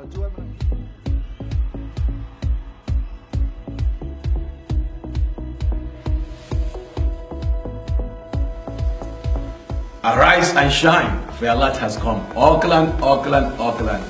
Arise and shine, for your light has come. Auckland, Auckland, Auckland.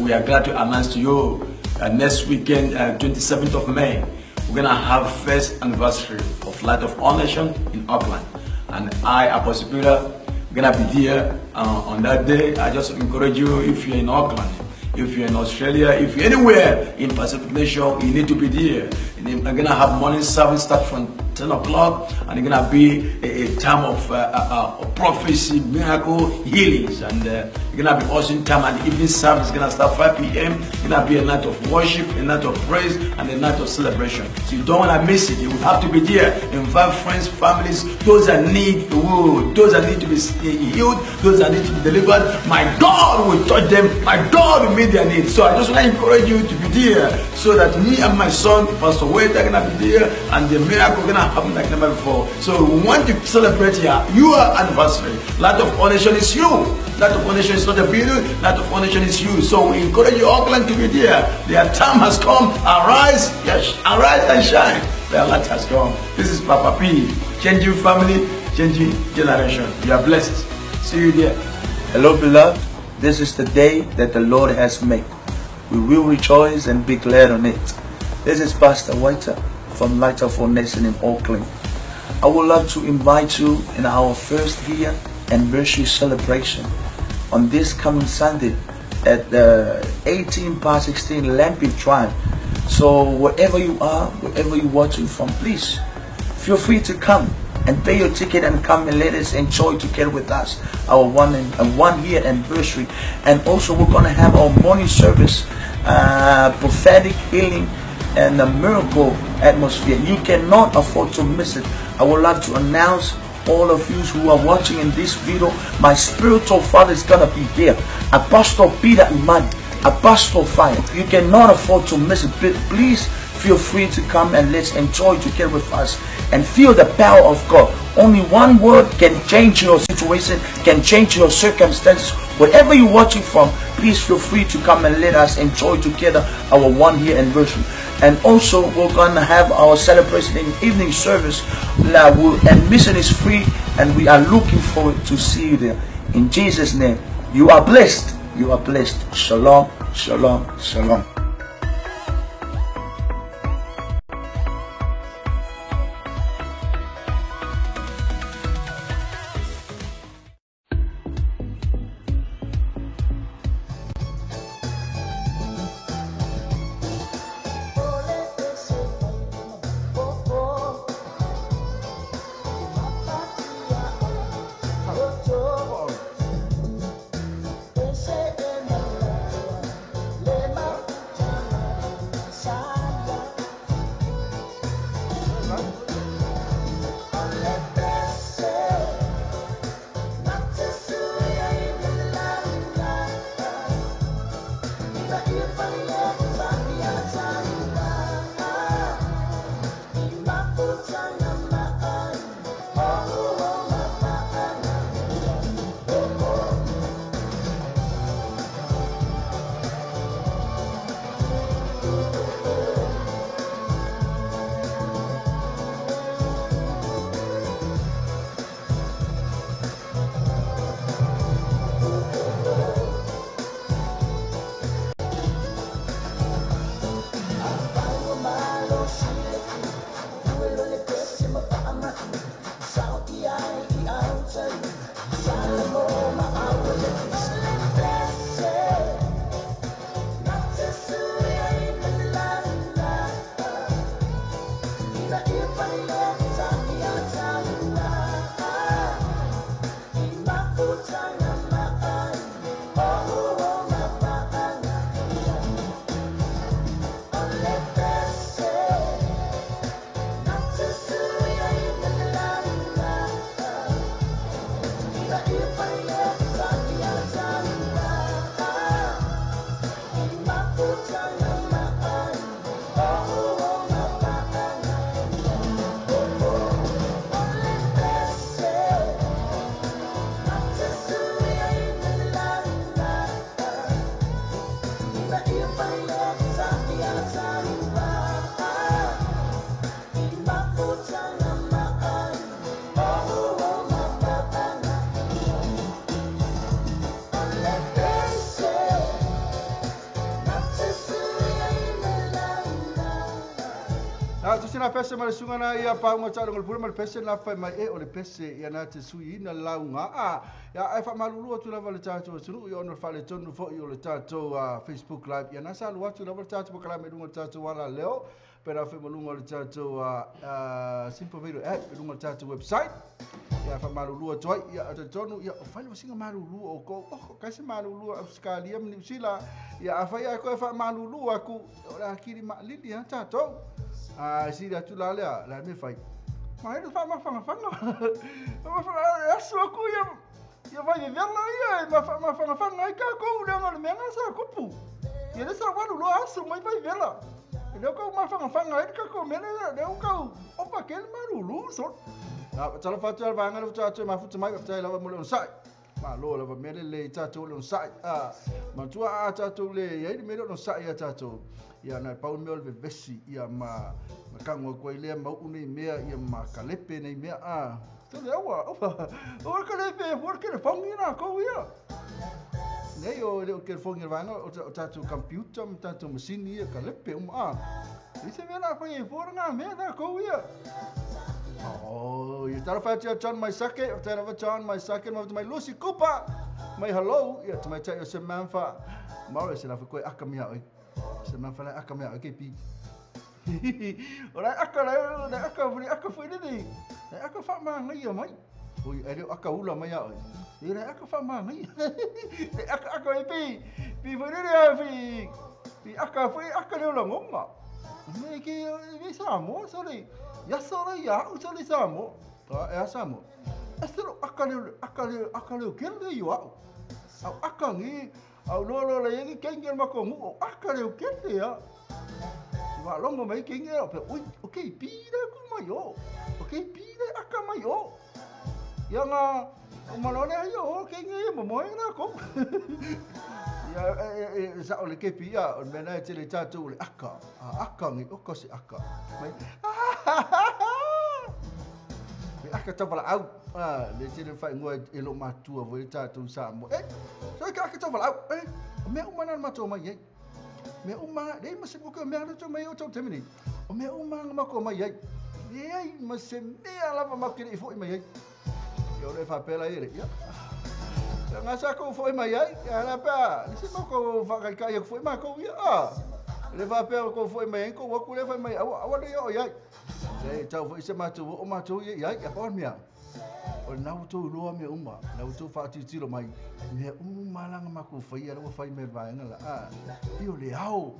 We are glad to announce to you next weekend, 27th of May, we're going to have first anniversary of Light of All Nations in Auckland. And I, Apostle Peter, going to be there on that day. I just encourage you, if you're in Auckland, if you're in Australia, if you're anywhere in Pacific Nation, you need to be there. And I'm going to have morning service start from 10 o'clock, and it's going to be a time of prophecy, miracle, healings, and it's going to be awesome time. And the evening service is going to start 5 p.m. It's going to be a night of worship, a night of praise, and a night of celebration. So you don't want to miss it. You will have to be there. Invite friends, families, those that need the word, those that need to be healed, those that need to be delivered. My God will touch them. My God will meet their needs. So I just want to encourage you to be there, so that me and my son, Pastor Wade, are going to be there, and the miracle is going to happen like never before. So we want to celebrate here your anniversary. Light of All Nation is you. Light of All Nation is not a building. Light of All Nation is you. So we encourage you, Auckland, to be there. Their time has come. Arise, yes, arise and shine. Their light has come. This is Papa P. Changing family, changing generation. You are blessed. See you there. Hello, beloved. This is the day that the Lord has made. We will rejoice and be glad on it. This is Pastor Whiter from Light of All Nation in Auckland. I would love to invite you in our first year anniversary celebration on this coming Sunday at the 16:18 Lampitt Drive. So wherever you are, wherever you're watching from, please feel free to come and pay your ticket and come and let us enjoy together with us our 1 year anniversary. And also we're gonna have our morning service, prophetic healing and a miracle atmosphere. You cannot afford to miss it. I would love to announce all of you who are watching in this video, my spiritual father is gonna be there, Apostle Peter Imani, Apostle Fire. You cannot afford to miss it. Please feel free to come and let's enjoy together with us and feel the power of God. Only one word can change your situation, can change your circumstances. Wherever you're watching from, please feel free to come and let us enjoy together our 1 year anniversary. And also, we're gonna have our celebration in evening service. Admission is free, and we are looking forward to see you there. In Jesus' name, you are blessed. You are blessed. Shalom, shalom, shalom. Let my Sina pese ma le suga na ia pauga taaloga le pule ma le pese na fai mai e o le pese ia na te suiina lauga a ia ai faamalulu atu lava le tatou atunuu ia ona o le faaletonu foʻi o le tatou Facebook Live ia na sa alu atu lava le tatou pakalame i luga o le tatou ala leo pe na fai ma luga o le tatou Simple Video app i luga o le tatou website ia faamalulu atu ai ia talitonu ia o fai le vasiga malulu o kou oh kai se malulu Australia ma Niu Sila ia afai ai koe faamalulu aku o le akili maalili a tatou. A si la tu la lea la me fai. Ma ele fa ma fa fa ma fa aso ku ia ia vai vela ia ma fa ma fa fa ngai ka ko le ma me nga sa kupu. Ia le sa walu lo aso mai vai vela. Le ko ma fa fa ngai ka ko me le le ko o pa ke ma lu so. Na tala fa tu va nga le tu ma fu tu mai ta la mo le sai. Ma lo la me le ta tu le sai a ma tu a ta tu le ia me le sai ia ta tu. Ia na pau mea o le vevesi ia ma kago aku ai lea mauʻu nei mea ia ma kalepe nei mea a tole aua o kalepe e fua le kelefogi lakou ia nei o e le o kelefogi le vaega o tatou computer ma tatou masini ia kalepe uma a i se mea la fai e fua lagā mea lakou ia. Oh, ia talofa atu ia John Maisake, talofa John Maisake, ma mai Lucy Cooper, mai hello, ia tamaitai o se manfa, maolo se lafa koe aka mea oi. Se manfa lai aka mea oi ke pi. O lai aka lai, lai aka fui, aka fui nini. Lai aka wha maa ngai mai. Oi, ai leo aka ula mai a oi. I lai aka wha maa ngai. Lai aka aka i pi, pi fui nini a fi. Pi aka fui, aka leo la ngonga. Me ki, me Samoa, sorry. Ia sore ia au sore Samoa. E a Samoa. E sero aka leo, aka leo, aka leo kele i au. Au aka ngi, au lolo le yengi kenge mako ngu, au aka leo kele ia. Wa longo mai kenge au pe, ui, okei, pi le ku mai o. Okei, pi le aka mai o. Ia ngā, o manone ai o, kenge ia momoe ngā kou. Ia, e, sa o le kepi ia, o mena e tele tātou le aka. A aka ngi, o kosi aka. Mai, me aka tawala au. Le tele whai ngoa e lo matua voi le tātou Samoa. E, so e ka aka tawala au. E, o mea uma nā matua mai ei. Mea uma, le ma se moka mea na mai o tau temini. O mea uma ngā mako mai ei. Le ai ma se mea lava makere i foi mai ei. Ia o le whapela i re. Ia. Ngā sa kou foi mai ai, ia la pea, le se moko whakaikai aku foi mai kou ia. Le whapea kou foi mai ai, kou aku le whai mai, awa awa le o iai. Le tau foi se mātou o mātou ia iai, ia pawan mea. O le nau tau loa mea uma, nau tau whaatitilo mai, mea uma langa mako whai, ia whai mea vaenga la. Pio le ao,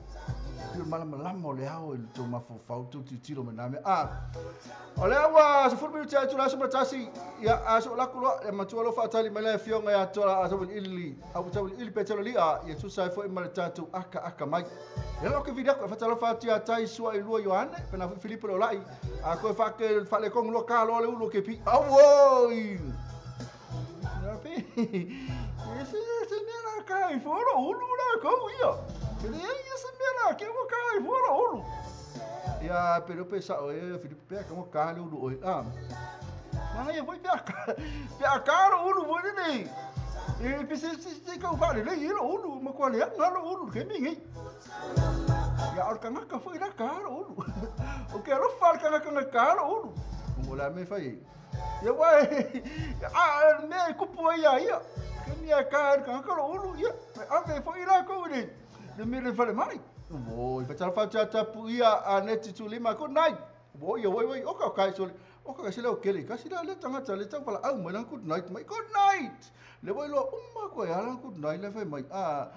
pio malamalama o le ao e le tau mafofau, tau titilo me nā mea. O le aua, sa fulu minuti atu la so matasi, ia a so laku loa, ia matua lo whaatali mai lai fionga ia tola a tawili ili, au tawili ili petelo lia, ia tusa e fo e ma le tātou aka aka mai. Ia lo ke video ko whatalo whaati a tai sua i lua Ioane, pena Filipo le olai, a koe whake whale kongu loa ka loa le ulo ke pi. Auoi! Ia pi, e se mea la ka i fora ulu la kou ia. E le ia se mea la ke ua ka i fora ulu. Ia pero pe sa oe Filipo pea ka mo ka le ulu oe. Mana ia foi pea pea ka lo ulu foi nei. E pe se se ka whale le ia lo ulu ma kwa le nga lo ulu ke mingi. Ia o kangaka foi la ka lo ulu. O ke lo fal kangaka nga ka lo ulu. Mo la me fai. Ia wai a me kupu ia ia. Ke mia ka kangaka lo ulu ia. Ave foi la ko ni. Le me le fale mai. Wo, i whatala whatua tapu ia a neti tūlima, good night. Wo, ia woi woi, oka o kai sole, oka ka sile o kele, ka sila le tangata, le tau wala au mai lang good night mai, good night. Le woi loa, uma koe, a lang good night, le whai mai, a,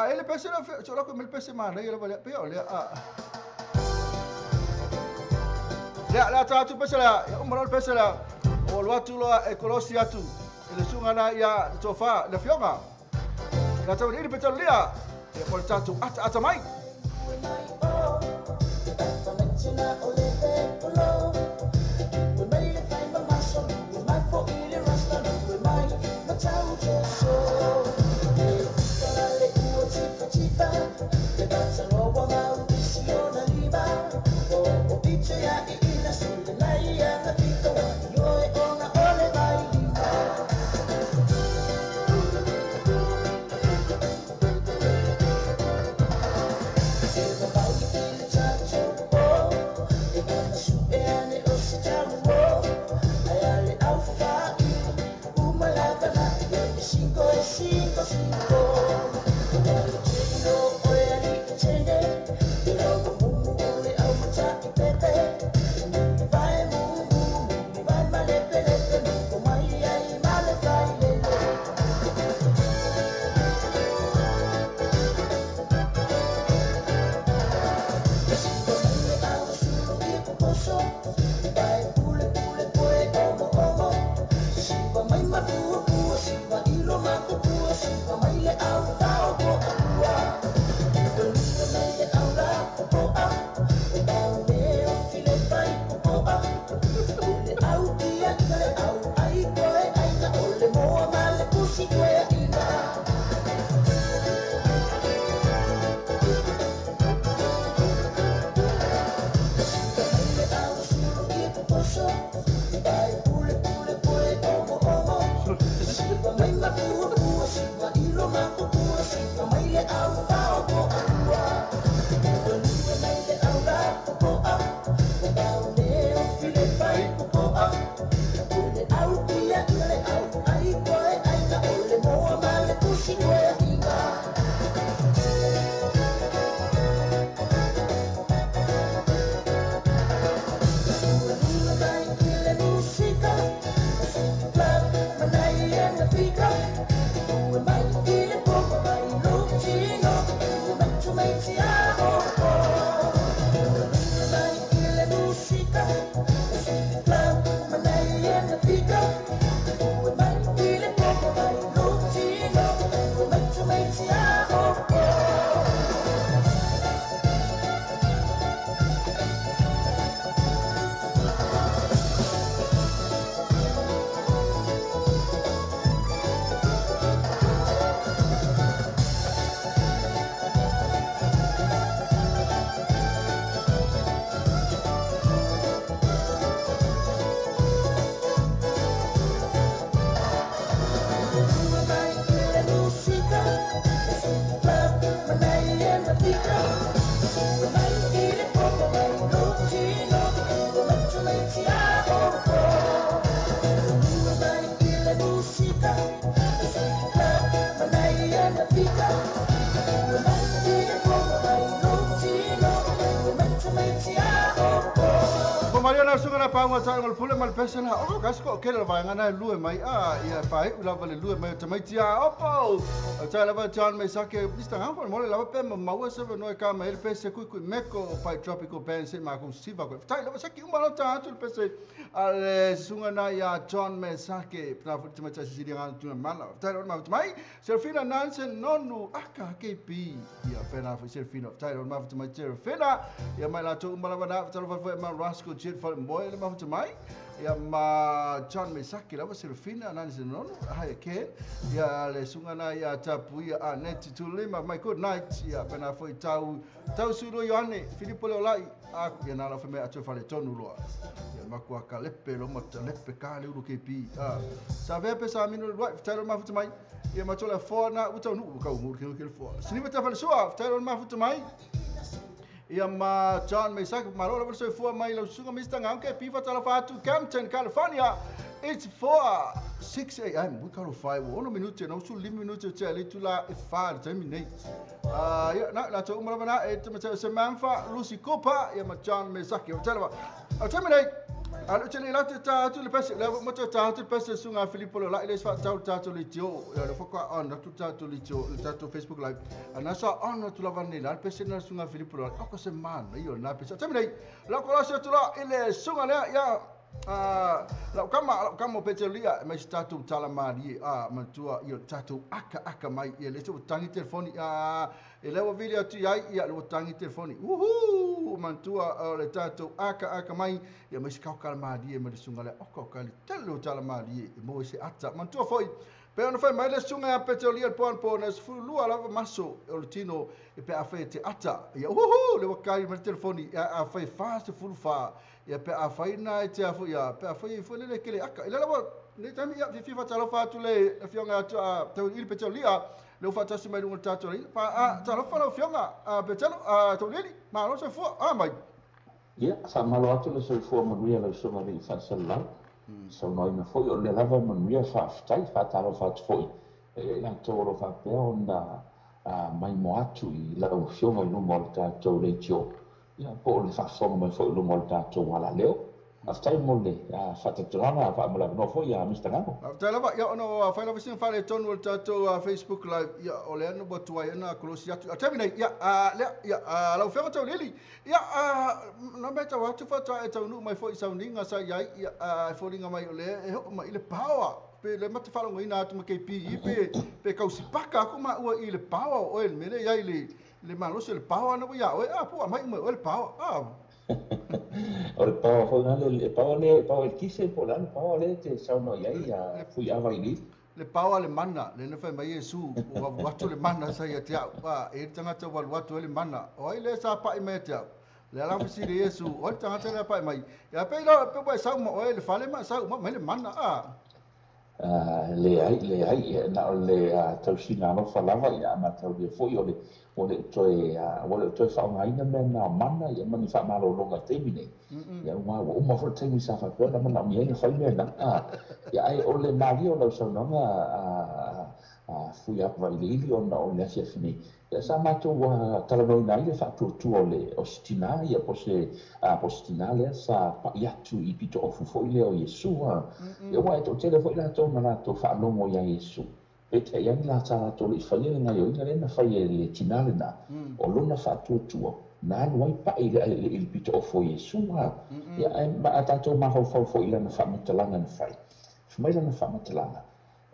ele pese la, so la koe me le pese mana, ia le wale, pea o lea, a. Lea, lea tātu pese lea, ia uma loa le pese lea, o luatu loa e kolosi atu, e le sunga na ia, le tofa, le fionga. Lea tau ili petalo lia, ia po le tātou ata ata mai. Pesela o kasko ke le vaenga na lue mai a ia pai ula vale lue mai tamaiti a opo ta lava John Mesake Mr. Hanford mo le lava pe maua se no ka mai pese kui kui meko pai tropical band se ma ku siva ko tai lava saki uma ta atu pese ale sunga na ia John Mesake na fu tamaiti si di ran tu mala tai ma mai Serafina Nansen nonu aka KP ia fena fu Serafina tai ma fu tamaiti Serafina ia mai la tu uma lava na ta lava ma Rascal Jet for boy le ma fu mai ia ma John Mesake lava Serafina Nansen nonu hai ke ia le sunga na ia tapuia a neti tulima my good night ia pena foi tau tau sulu Ioane Filipo Leolai a ia na la feme atu fale tonu loa ia makua ka lepe lo mata lepe ka le ulu KP a sa ve pesa minu right tell ma futu mai ia matola fo na uta nu ka u ke ke fo siniva ta fale soa tell ma futu mai ia ma John Mesake malo la so fo mai la sunga Mr. Nganke pifa tala fatu Campton California. It's 4:06 a.m. We got 5 1 minute no su lim minute te le tula e fa 10 minutes. Ya na la to umra na e te Samantha Lucy Cooper ya ma John Mesake o tela. O terminate. Alo te le la te ta tu le pese le mo te ta tu pese sunga Filipo la ile fa ta ta tu le tio le fo kwa on tu ta tu le tio le ta tu Facebook live. Ana sa on tu la vanilla pese na sunga Filipo la ko se man yo na pese. Terminate. La ko la se tu la ile sunga le ya la kama petelia mai tatu tala mari a matua io tatu aka aka mai ia le tu tangi telefoni a e lewa video tu ai ia le tangi telefoni uhu matua le tatu aka aka mai ia mai skau kala mari mai sunga le oko kala telu tala mari mo se ata matua foi Pe ona fai mai le susuga ia Peteolia le po anapo na 12 lava maso o le tino e pe afai e te ata. Ia uhuhu le wakari mai le telefoni ia afai 44 ia pe afai na e te afo ia pe afai foi le kele aka. Ila lava le taimi ia fifi fatalofa atu le afioga atu a Tauiliili Peteolia le ufaatasi mai luga o le tatou alii. Pa a talofa lau afioga a Petelo a Tauiliili malo soifua a mai. Ia, faamalo atu le soifua manuia lau susuga i le faasalalau. Saunoaina foi o lea lava manuia faafetai, faatalofa atu foi e latou o lo o faapea ona maimoa atu i lau afioga i luma o le tatou leitio, ia po o le faafofoga mai foi i luma o le tatou alaleo. Faafetai mo le faatatonaga faamalavanoa foi ia Mr. Gamo. Faafetai lava, ia ona ua fai lava sina faaletonu o le tatou Facebook Live, ia o lea na ua tuai ana kolosi atu. A taimi nei, ia lea, ia lau afioga Tauiliili, ia na mea tau atu faatoa e taunuu mai foi i sauniga sa i ai, ia e foliga mai o lea e oo mai i le paoa. Pe le mata faalogoina atu ma KPE, pe kausipaka aku maua i le paoa o oe le mea lea i ai le malosi o le paoa na ua ia oe, a po mai uma oe le paoa. A O le paoa foi na le paoa le paoa e kise po la le paoa le te saunoa i ai a fui ava i li. Le paoa le mana, le na fai mai Iesu, o avu atu le mana sa ia te au, a e le tagata ua alu atu ai le mana. O ai le sa pai mai te au. Le ala fesili Iesu, o ai le tagata le pai mai. Ia pe ila pe ua sau ma oe le fale ma sau ma mai le mana a. Le ai, na o le tausina alofa lava ia ma taulia foi o le ua le toe faaaogaina mea na mana ia ma ni faamalologa i taimi nei. Ia ua uma foi le taimi sa faapea ona manaomia ai na fai mea na. Ia ai o le malia o lau saunoaga fui ava iliili ona o le afiafi nei. Ia sa matou talanoaina ai le faatuatua o le o se tina ia po se tina lea sa pa'i atu i pito ofu foi lea o Iesu. Ia ua e toatele foi latou na latou faalogo ia Iesu. Peitai ane la sa latou le i faia le gaioiga lea na fai e le tina lena. O lona faatuatua na alu ai pa'i i le pito ofu o Iesu. Ia ai ma a tatou mafaufau foi i lana faamatalaga na fai. Fai mai lana faamatalaga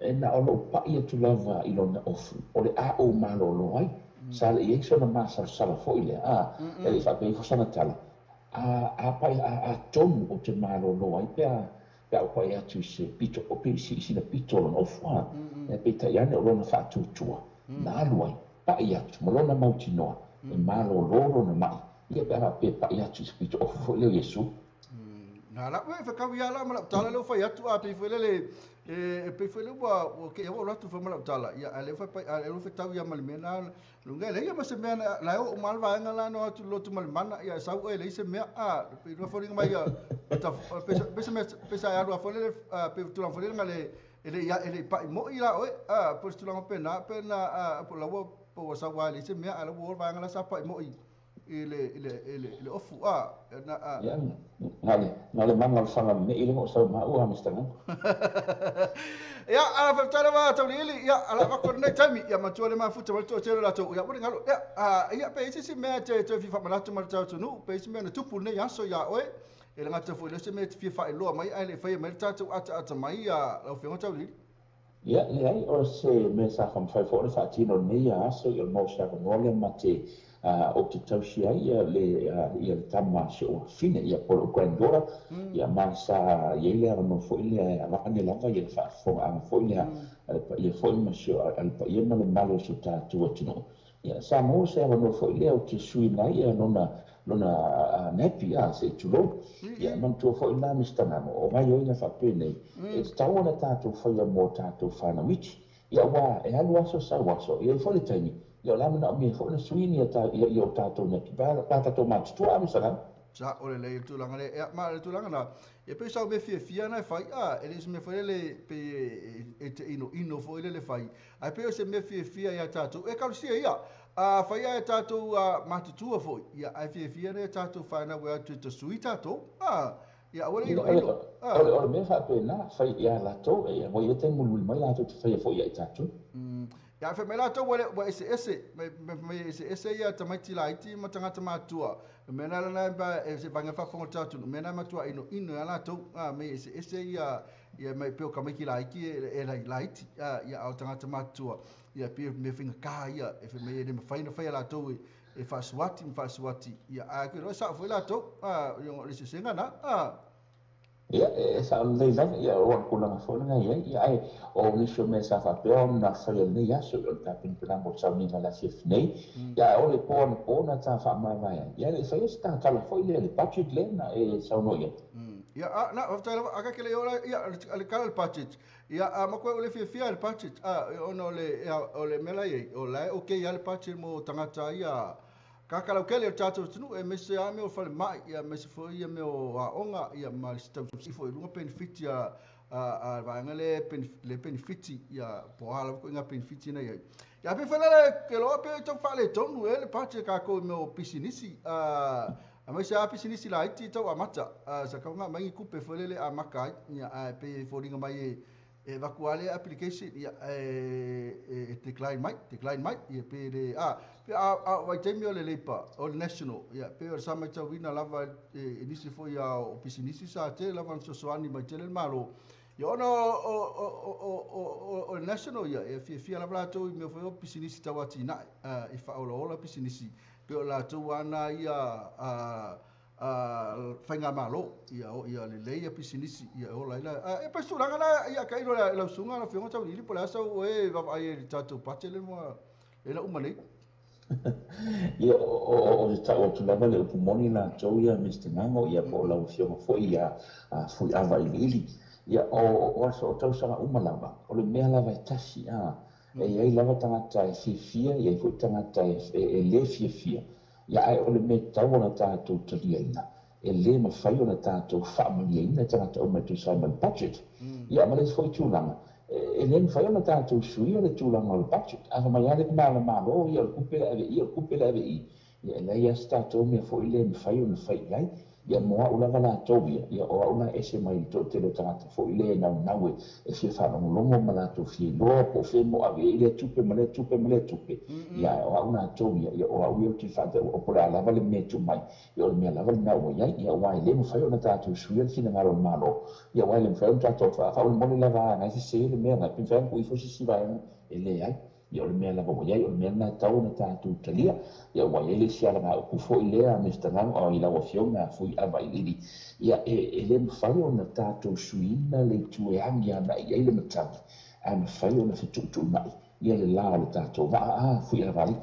e na o lou pa'i atu lava i lona ofu o le a ou malolo ai. Sa le i ai sona masalosalo foi lea. E le i faapea ifo sana tala. A pai a tonu o te malolo ai pe a ou pa'i atu i se pito o pe i sina pito o lona ofu. E peitai ane o lona faatuatua na alu ai pa'i atu ma lona mautinoa e malolo lona ma'i. Ia pe a faapea pa'i atu i se pito ofu foi lea o Iesu. Na la ue whakau ia la ma lau tala leo fai atu a pe foi lele e pe foi le ua o ke ua atu foi ma lau tala ia a le fai a le fai tau ia ma le mea na lunga le ia ma se mea na o mal vaenga la no atu lotu ma le mana ia sau e le se mea a pe no foi mai ia ta pe se mea pe sa alu a foi le pe tu la foi le ngale ele ia ele pa mo i la oe a po tu la pe na pe na a po la ua po sa wa le se mea a la ua vaenga la sa pa mo i le ofu a na a. Ia na le mana o le fala me i le mo sau ma ua Mr. Gamo. Ia a faafetai lava Tauiliili, ia ala vako nei taimi ia matua le mafuta ma le toatele latou ia ua ngalo ia ia pe isi mea te toe fia faamanatu ma le tatou pe isi mea na tupu nei aso ia oe e le gata foi le se mea te fia faailoa mai ai le faia mai le tatou ataata mai ia lau afioga Tauiliili. Ia leai o se mea sa faamafai foi ona faatino nei aso i o le mau se avanoa lea ma te o te tausi ai ia le tama se o fine ia po o le granddaughter ia ma sa i ai le avanoa foi lea avane lava ia le faafofogaaga foi lea a le paia foi ma se a le paia ma le mamalu o si o tatou atunuu. Ia sa maua se avanoa foi lea o te suiina ai ia lona nappy a se i tulou. Ia manatua foi la Mr. Gamo o gaioiga faapenei e tatau ona tatou faia mo tatou fanau iti. Ia ua e alu aso sau aso ia i foi le taimi ia o le a manaomia foi na suini ia o tatou nappy pa tatou matutua a Mr. Gamo. Sa o le lei tulaga le ia ma le tulaga na e pe sau me fiafia na fai a e le se mea foi le pe e te ino ino foi le fai ai pe o se mea fiafia ia tatou e kalusia ia a fai ia tatou matutua foi ia ai fiafia ne tatou whanau e atu te sui tatou a ia ua le ino ino O le mea faapena fai ia latou e ua ia taimi mulimuli mai latou te faia foi ia i tatou. Ia fai mai latou ua ese ese mai ese ese ia tamaiti laiti ma tagata matua. Mea na na ba e se vanga faafofoga tatou mea na matua ino ino ia latou a mai ese ese ia ia mai pe o kamaiki laiki e laiti ia au tagata matua ia pe me finga ka ia e fai mai e le mafai na fai latou e faasuati ma faasuati ia a ke ro sa foi latou a le sesenga na a. Ia, e saʻolelei lava, ia o le tulaga foi lena i ai, ia ae o nisi o mea sa faapea ona faia i lenei aso, o le tapenapenaga o le sauniga i le afiafi nei, ia ae o le po anapo na ta faamavae ai, ia e le i faia se tatala foi lea i le budget lea na e saunoa i ai. Ia, a, na, faafetai lava, a ka le ola, ia, le kala le budget. Ia, a ma koe o le fiafia le budget, a, ona o le, o le mea la i ai, o la e okay lava le budget mo tagata ia, kakalaukele o le tatou atunuu, e aemaise lava mea o falemai, ia aemaise foi ia mea o aoga, ia ma le tausi foi i luga penefiti a vaega le le penefiti, ia po o a lava ituaiga penefiti na i ai. Ia pei foi lele ke loa pe tau faaletonu e le budget kākou i mea o pisinisi, aemaise lava pisinisi laiti tau amata, sa kauga mai ni tupe foi lele amata ai, ia ae pei e foliga mai e avatu lava le application, ia e decline mai, decline mai, ia pe le a pe a vaitaimi o le Labour o le National, ia pe o le sa matauina lava e nisi foi a o pisinisi sa tele lava na fesoasoani mai tele le Malo. Ia ona o le National ia e fiafia lava latou i mea foi o pisinisi tau atinae, i faaolaola pisinisi pe o latou ana ia faigamalo, ia o ia lelei ia pisinisi ia ola ai la e pe tulaga la ia ka ilo la lausuga la fionga tau ili po le asa o e vaavaai i le tatou budget le mo e la uma nei. Ia o le ta'u atu lava le upu moni latou ia Mr Gago, ia po o lau afioga foi ia Fuiava Iliili, ia o aso o tausaga uma lava o le mea lava e tasi, a e iai lava tagata e fiafia, iai foi tagata e lē fiafia, ia ae o le mea tatau ona tatou taliaina, e lē mafai ona tatou faamaliaina tagata uma e tusa ai ma le budget. Ia ma le isi foi tulaga, e lē mafai ona tatou suia le tulaga o le budget, a mai lava le malomalo, ia o le tupe le ave i, o le tupe le ave i, ia e leai lava se tatou mea foi lea e mafai ona fai i ai. Ia mo a'u lava latou ia, ia o a'u la ese mai le to'atele o tagata foi lea e naunau e fia faalogologo ma latou fiailoa po o fea mo ave ai lea tupe ma lea tupe ma lea tupe. Ia o a'u latou ia, ia o a'u ia ou te faatau o po o le a lava le mea e tuu mai, ia o le mea lava lena ua i ai, ia aua e lē mafai ona tatou suia le finagalo o le Malo, ia aua e le mafai ona tatou faamolemole lava na e sesē le mea na pe mafai ona tuu ifo se isi vaega e leai. Ia o le mea lava ua i ai, o le mea lena e tatau ona tatou talia. Ia ua i ai le isi alagaupu foi lea Mr Gago i lau afioga Fuiava Iliili, ia e lē mafai ona tatou suiina le itu e agi agai i ai le matagi, ae mafai ona fetuutuunai ia le la o le tatou vaa a Fuiava Alii.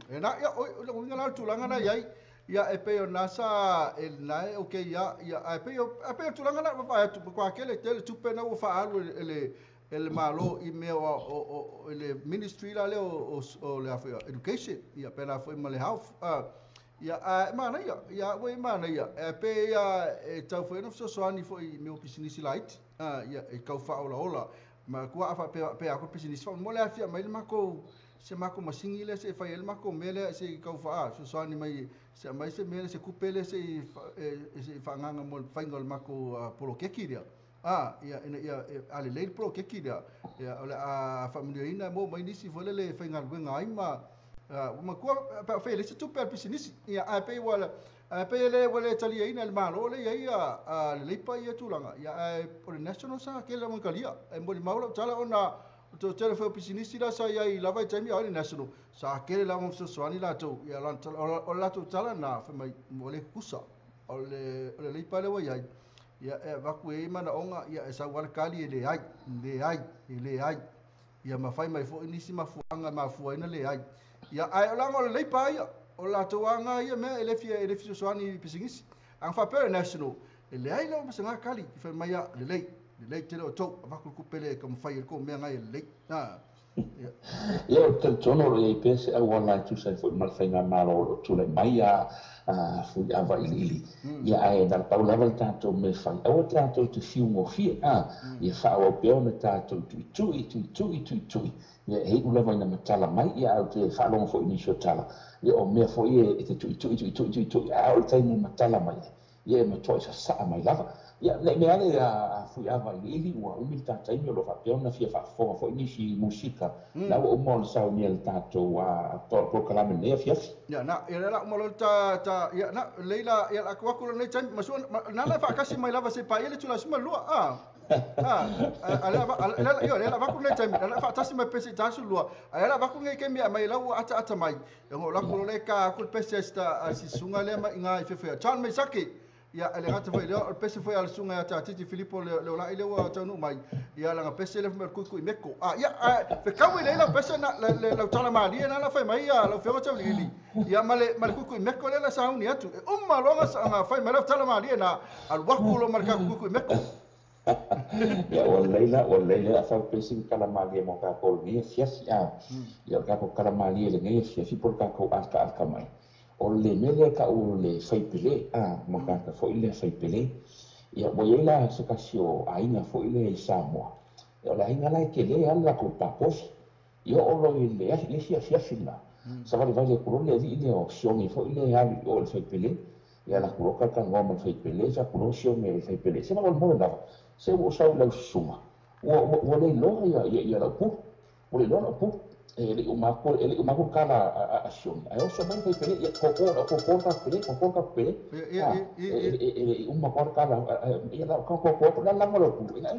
E na ia o le uiga la o le tulaga na i ai, ia e pei o na sa e na e okay ia, ia ae pei o tulaga na vaavaai atu kwa kele tele tupe na ua faaalu e le e le Malo i mea o le ministry la lea o le education, ia pe la foi ma le health, ia e manaia, ia ua e manaia e pe ia e tau foi na fesoasoani foi i mea o pisinisi laiti, ia e tau faaolaola ma kua afa pe pe a ko pisinisi fa mo le afia mai le makou se makou masini le se fai le makou mea le se kau fa fesoasoani mai se mai se mea le se kupe le se se faagaga mo le faiga o le makou polokeki lea. Ia ina ia a le lei polokeki lea, ia o le a faamanuiaina mo mai nisi foi lele faigaluega ai ma ma kua pe fai le se tupe al pisinisi, ia ae pei ua ae pei le ua le taliaina le Malo le ia ia le leipa ia tulaga, ia ae o le National sa kele lava kalia e molimau lau tala ona o tele foi o pisinisi la sa iai lava i taimi a le National sa kele lava fesoasoani latou, ia o le latou tala na fai mai mo le kusa o le leipa le ua iai, ia e avatu ai manaoga, ia e sau ale kali e leai leai e leai, ia ma fai mai foi nisi mafuaaga mafuaina leai, ia ae o laga o le leipa ia o latou aga ia mea e le fia e le fesoasoani i pisinisi aga faapea le National e leai lava ma se ga kali fai mai ia lelei lelei tele o tou avatu le kupe le kamafai e le kou mea ngai e lelei. Ia o talitonu o lo o i ai pea se auala e tusa ai foi ma le faigamalo o lo o tulai mai a Fuiava Iliili. Ia ae na pau lava le tatou mea fai, aua tatou te fiugofie, a ia faaauau pea ona tatou tuitui tuitui tuitui, ia e iu lava ina matala mai, ia ae ou te faalogo foi i nisi o tala, ia o mea foi e te tuitui tuitui tuitui, ae o le taimi e matala mai ai, ia e matuai sasaa mai lava. Ia nei mea ale a Fuiava Iliili, ua umi le tataimi o lo o faapea ona fia faafofoga foi nisi musika, la ua uma ona saunia le tatou polokalame lenei afiafi. Ia na ia la uma lo ta ta ia na leila ia la aku nei taimi masua na la faakasi mai lava se pa ia le tula suma lua a a la ia la vaku nei taimi la faatasi mai pese tasu lua a la vaku nei kemi mai lau ata ata mai ia ngo la ko le ka ku pese sta a si sunga le mai ngai fefe John mai saki. Ia le gata foi lea o le pese foi a le susuga ia Tatiti Filipo le Leolai lea ua taunuu mai, ia laga pese lea fai mai o le kuikui meko. Ia, fekau i lei lau pese na, lau tala malie na la fai mai lau Afioga Tauiliili, ia ma le kuikui meko lea la sauni atu. E uma loa na fai mai lau tala malie na, alu aku loa ma le tatou kuikui meko. Ia ua lelei la, ua lelei lea afau pesi ma tala malie mo tatou lenei afiafi a. Ia o le tatou tala malie lenei afiafi po o le tatou alakaalaka mai. O le mea lea tau o le faipele a, ma tagata foi lea faipele. Ia ua iai la se tasi o aiga foi lea i Samoa. Ia o le aiga la e tele lava le latou papofi. Ia oo loa i le isi afiafi lena, savalivali atu loa le alii lea o Siogi foi lea e alu i o i le faipele. Ia alu atu loa talatalanoa ma le faipele, fai atu loa Siogi e le faipele, se faamolemole lava, se ua ou sau i lau susuga, ua le iloa ia lau pulu, ua le iloa lau pulu. E le i uma atu, e le i uma atu le tala a Siogi, ae oso mai le faipele, ia koko, koko le tatou pele, koko le tatou pele. E le i uma atu le tala, ia la koko atu, la lava lau pulu, ina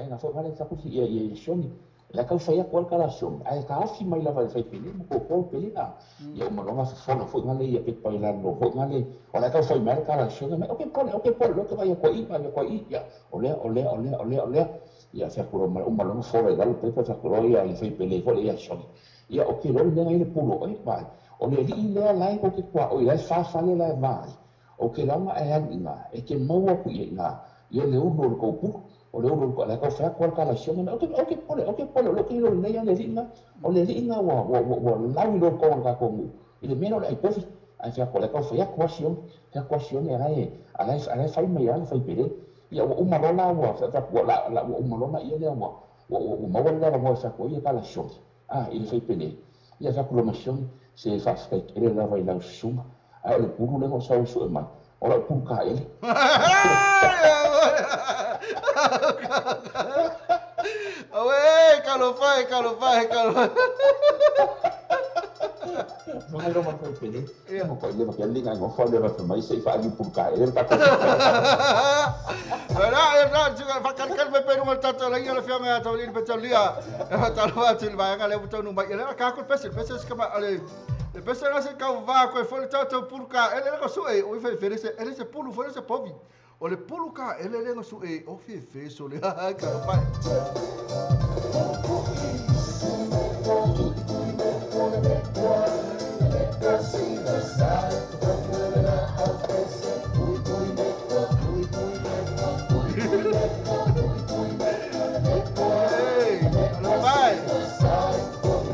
ina foi mai le tatou ia Siogi. La tau fai atu le tala a Siogi, ae taofi mai lava i le faipele ma koko le pele la. Ia uma loa fofola foi ngale ia pepa i lalo foi ngale, o la tau fai mai le tala a Siogi, mai okay pole, okay pole, loke vai atu ai, vai atu ai, ia o lea, o lea, o lea, o lea, o lea. Ia fai atu loa mai, uma loa fofola i lalo pepa, fai atu loa ia le faipele foi ia Siogi. Ia o ke loa le mea ngai le pulu oe, vai. O le alii lea la e kou te tuaoi la e fafale la e vai. O ke laga e alu i ina, e ke maua atu ia ina, ia le ulu o le kou pulu. O le ulu o le tau fai atu le tala a Siogi, mai okay pole, okay pole, o lo ke ilo lenei a le alii na. O le alii na ua lau i loa tonu o le tatou nuu. I le mea lea o le aipofi. Ae fai atu o le tau fai atu a Siogi, fai atu a Siogi ala e fai mai a le faipele. Ia ua uma loa la ua fai atu la ua uma loa na ia lea ua maua le avanoa e fai atu ai ia tala a Siogi. I le faipele. Ia fai atu loa ma Siogi, se faafetai tele lava i lau susuga. Ae o le pulu lea na ou sau e sue mai, o lau pulu kaele. Auē, talofa e, talofa e, talofa. Mai loa ma le faipele. Ia. Ma koe leva ke linga ngofa leva fa mai se i faali pulu kaele le tatou. Ra e ra tu ka whakalikali mai pe runga le tātou langi o le whianga ia Tauiliili pe Taulia. E whatalofa atu i le vaega lea ua taunuu mai. Ia lea ka aku le pese, le pese se kama ale le pese na se kau vā koe foi le tātou pulu ka ele le sue o i whai se ele se pulu foi se povi. O le pulu ka ele le sue o fie fe so le ha ka pai.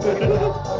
Hey, alofa.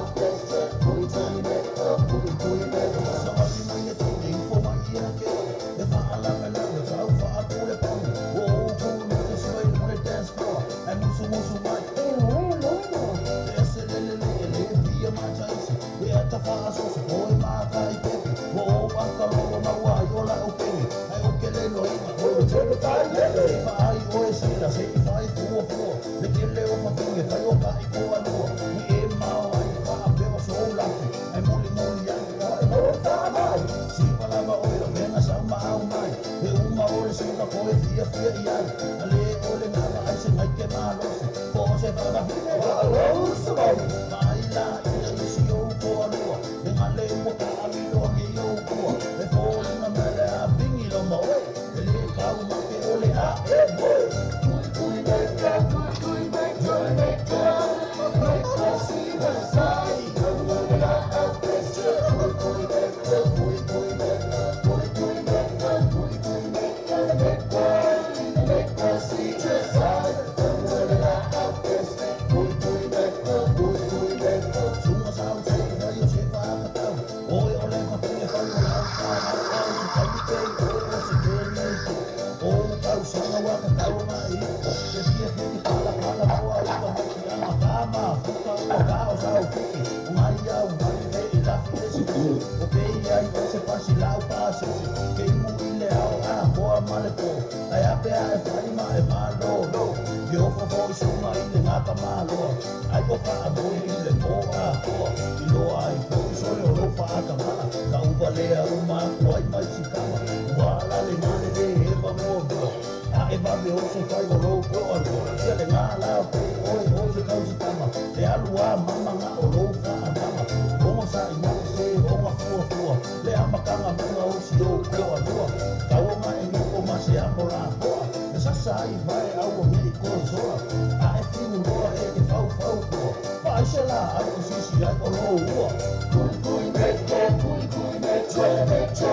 tua le amakanga muna o si o koa lua Tauonga e nuko ma se amo la hoa E sasa ai vai au o mei ko soa A e whiu roa e ke whau whau koa Ma ai se la ai o sisi ai o lo ua Kui kui meko, kui kui meko, meko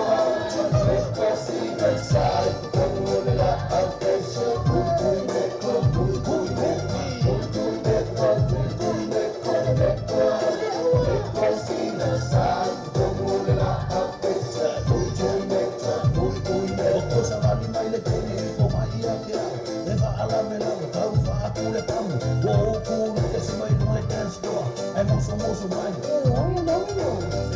Meko si me sai, tonu o le la au pese Kui kui meko, kui kui meko, kui kui meko, kui kui meko, meko Meko si me sai, tonu o le la au pese Kui kui meko, kui kui meko O sa vali mai le tene i fo mai ia te au E wa ala me lau tau wha aku le pamu O o kuru te si mai lunga le dance floor E moso moso mai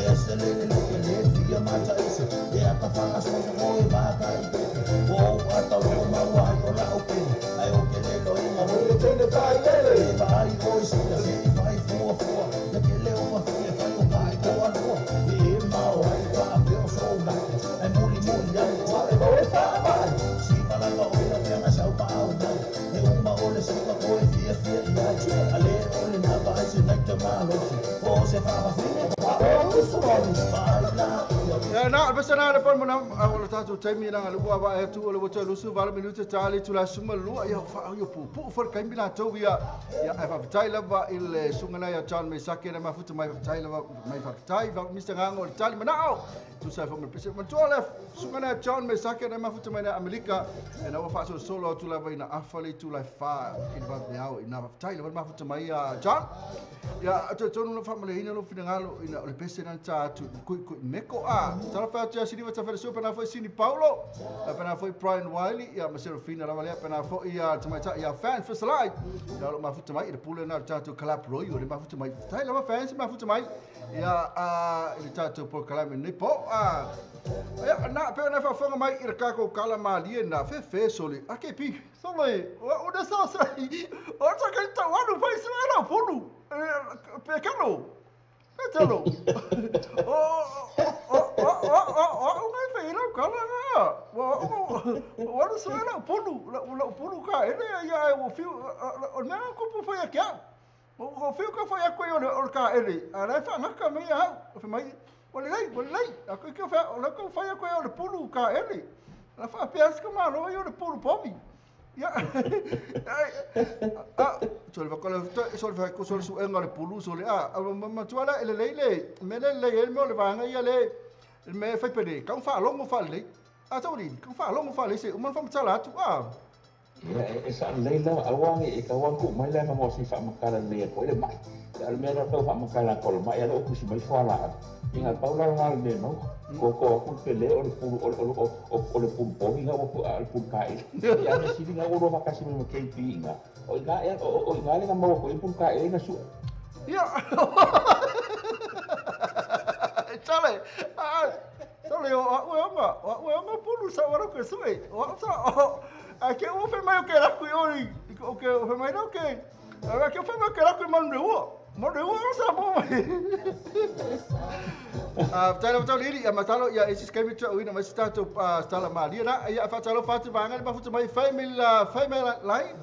E se le le le le fia mata ese E ata wha aso o e mata i pepe O o ata o maua ai o lau pene Ai o ke lelo inga o le tene tai lele E wa ai o i sila se i whai fua fua Le ke leo wha fia whai o kai ko anua E e mao ai wha a peo so lake Ai muli muli ai o a e o e wha mai Si malanga o ina whianga sau pa au mai E uma o le siwa ko e fia fia i ai A le o le napa ai se naita malosi O se wha whine o usurori Wha ai la Ya na besa na le pon na o le tatou taimi na le ua va e tu o le woto lusu vala minuta tali tu la suma lua ia fa ia pu pu fo kai mila tau ia ia e fa tai lava i le sunga na ia John Mesake na mafuta mai tai lava mai fa tai va Mr Ngango le tali manao tu sa fa me pese man tu le sunga na John Mesake na mafuta mai na Amerika e na fa so solo tu lava ina afali tu la fa i va au ina tai lava mafuta mai ia John ia tu tu no fa male ina lo finangalo ina le pese na ta tu kui kui meko a Tala whātua siniwa tawhera sua pena foi Sini Paulo, pena foi Brian Wiley, ia Maserafina Ravalea, pena foi ia tamaita ia fan Fisalai. Ia lo mafuta mai i le pule na tātou kalap roi o le mafuta mai. Tai lava fans mafuta mai ia a i le tātou po kalame nei po. Ia na pe na whafonga mai i le kako kala malie na fe fe sole. A ke pi sole o na sa sa. O ta kai ta wanu fai se na pulu. Pe kano. Telo. O o o o o o ngai fai lau kala nga. O o o so la pulu la pulu ka ele ia o fiu o mea ko pu fai kia. O fiu ka fai ko o ka ele. Ara fa ngaka me ia o mai o le lei o le lei. A ko ko fa o la ko fai ko o le pulu ka ele. La fa pias ko malo o le pulu pomi. Ya. Ah, so le va so le so su enga le pulu so le a ma tuala ele le le me le le ele me le vanga ia le me fai pele ka fa longo fa le a tau ni ka fa longo fa le se uma fa mtala tu a ia e sa le la awangi e ka wanku mai la mo si fa makala le ko le mai al me ra fa makala ko mai ala o ku si mai fa la inga paula la le no ko ko ku pele o le pulu o le pulu po inga o al pulu ka e ia me si inga o ro makasi me KP inga o inga o inga le mo ko pulu ka e na su ia chale a sole o o o pulu sa ora ko su e o sa a que o fe mai o que era ku ori o que o fe mai no que a que o fe mai que era ku man o mo sa mo a talo talo iri a matalo ia esi skemi tu ina mai stato stala malia na ia fa talo fa tu vanga ma futu mai family line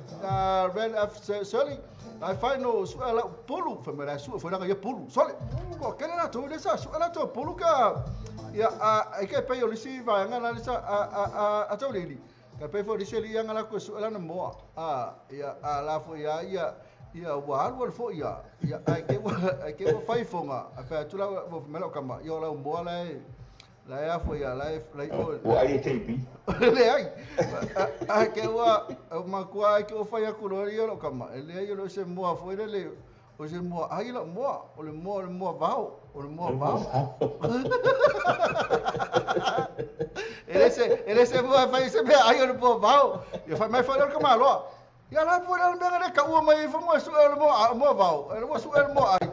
ren f soli I find no su ala pulu fa mai su fa na ia pulu soli ko kele na tu le sa su ala tu pulu ka ia a ke pe o lisi vanga na lisa a a talo iri ka pe fo lisi ia ngala ko su ala na moa a ia a la fo ia ia ia wa alu fo ia ia ai ke wa fai fonga a fa tu la mo melo kama ia la moa la la ia fo ia la la o wa ai KP le ai a ke wa ma kwa ke o fai aku lo ia lo kama le ia lo se moa fo le o se moa ai la moa o le moa vao o le moa vao ele se moa fai se ai o le moa vao ia fai mai fai lo kama lo ia la po la mea le ka ua mai fo mo su le mo mo vao le mo su le mo ai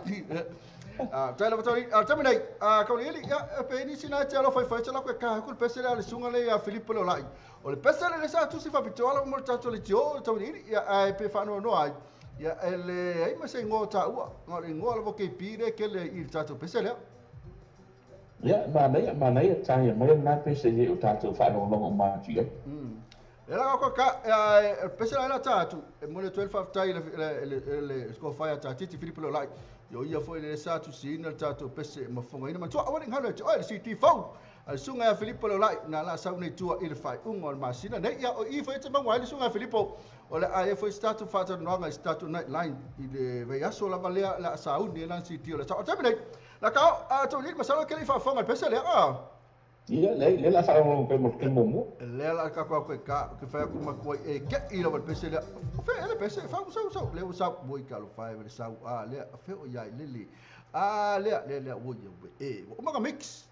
a tala tala a tamai a ka le ia pe ni sina te alo fai fai tala ko ka ko pese le sunga le ia Filipo le lai o le pese le sa tu si fa pitola mo tato le tio tau ni ia ai pe fa no no ai ia ele ai ma se ngo ta ua ngo le ngo le ke pi le ke le i tato pese le ia ma nei ta ia mai na pese e o tato fa no no ma ti Ela ko ka pese la ta tu e mo le 12 tai le le sko fa ta titi Filipo le lai Yo ia foi le sa tusiina le tatou pese ma fogaina matua aua ne i galo ia te oe le CD fou a le susuga ia Filipo Leolai na la sau nei tua i le faaiuga o le masina nei. Ia o i foi e te maua ai le susuga ia Filipo o le a ia foi se tatou faatalanoaga i se tatou night line i le vaiaso lava lea le a sauni ai lana CD o le sao. O le taimi nei, la ka o a tou alii masalo e ke le i faafofoga i le pese lea a. Ia, leai, lea o le a faalogologo pea mo le taimi muamua. Lea la kako aku e ka, ke fai aku makuai e ke'i lava le pese lea. O fea ea le pese, fau sau sau, lea ua sau, ua i ka alofa e le sau, a lea, a fea o iai lele. A lea, lea, lea, ua ia ue e, ua uma ka mix.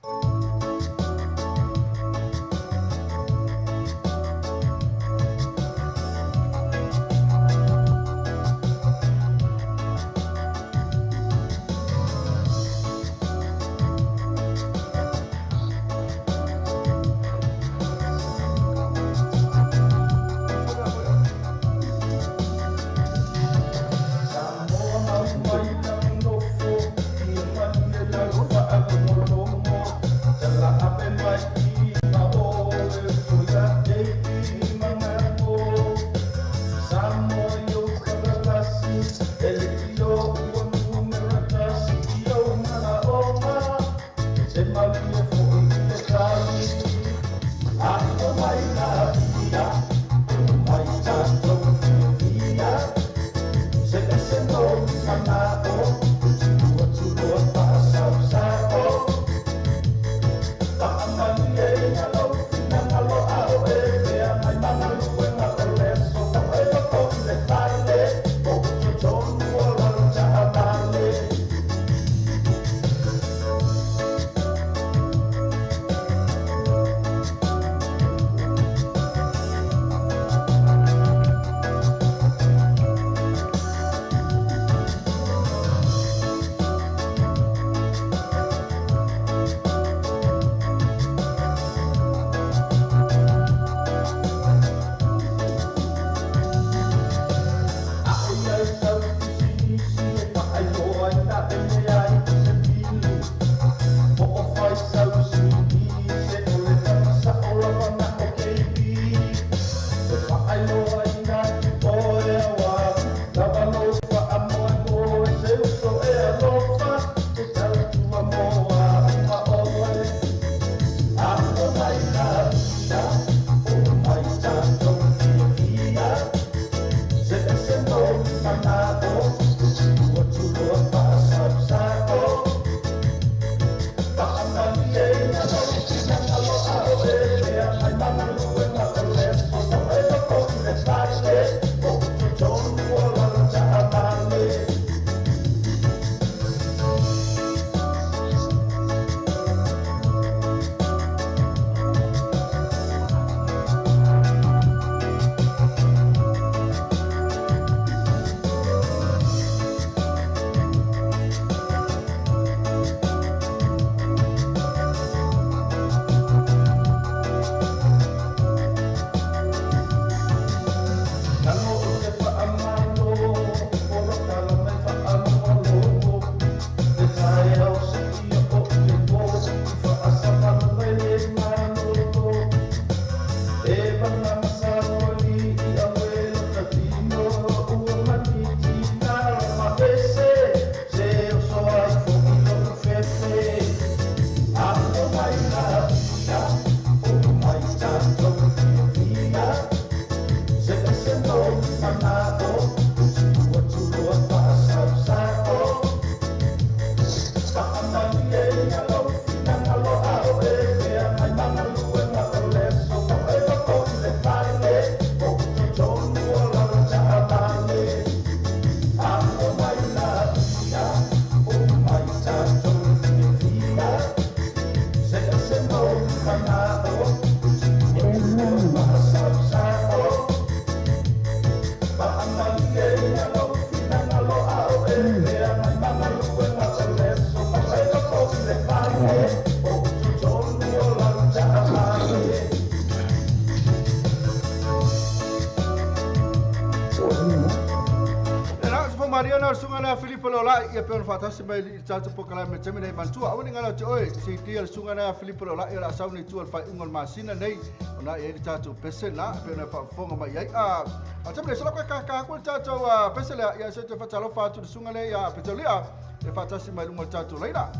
Leolai ia pe ona faatasi mai i le tatou polokalame taimi nei manatua aua ne i galo te oe seiti le susuga lea Filipo Leolai o le a sau nei tua i le faaiuga o le masina nei ona i ai le tatou pese na pe ona faafofoga mai ai a taimi nei sala koe kākā aku le tatou pese lea ia se te faatalofa atu le susuga lea ia Petaulia e faatasi mai luga o le tatou laina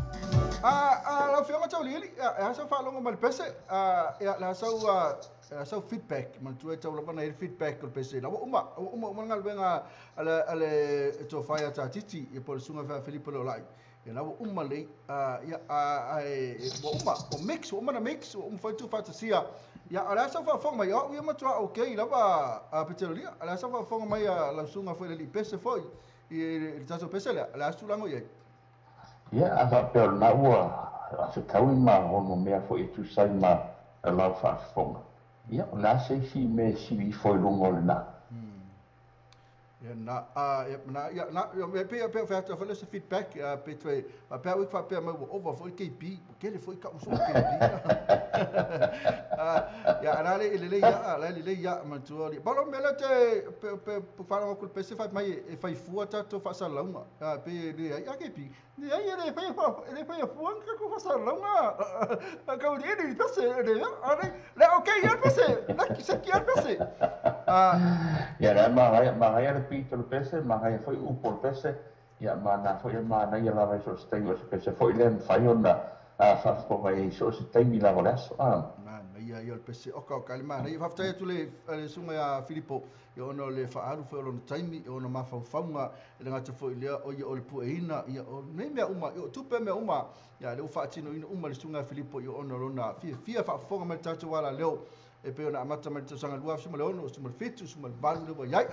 a lau Afioga Tauiliili e a sau faalogo mai le pese ia le a sau sau feedback manatua e tau lava na i le feedback o le pese la ua uma ua uma le galuega ale tofai a tatiti ia po le susuga fa Filipo Leolai ia la ua uma lei ia ua uma o mix ua uma na mix ua uma foi tu faatasia ia o le a sau faafofoga mai o ia matua okay lava a Peterolia o le a sau faafofoga mai a lau susuga foi le alii pese foi i le tatou pese lea o le a se tulaga o i ai. Ia a faapea o lena ua fetaui ma ono mea foi e tusai ma lau faafofoga. Ia o le a se isi mea e sili ifo i luga o lena. Ia na na ia na ia pe pe fa ta fa se feedback pe toe pa pe ui fa pe mai ua over foi KB kele foi ka uso KB ia ana le le ia la le ia matua li pa lo mele te pe pe fa lo ku pe se fa mai e fai fua tatou faasalalauga pe le ai a KB le ai le fai fa le fai fua ka ku faasalalauga ka u le le se le le okay ia pe se la ki se ki pe se ia la ma le pito le pese ma hai foi upo le pese ia ma na foi ma na ia lava so se o se pese foi le fai ona a fa fo mai so se taimi lava le aso ma na ia ia le pese o ka ka le ma na ia fafetai atu le susuga ia Filipo ia ona o le faaalu foi o lona taimi ia ona mafaufauga e le gata foi lea o ia o le pueina ia o nei mea uma ia o tupe mea uma ia le ua faatinoina uma le susuga ia Filipo ia ona o lona fiafia faafofoga mai le tatou alaleo e pe ona amata mai le tausaga 2006 17 18 le ua iai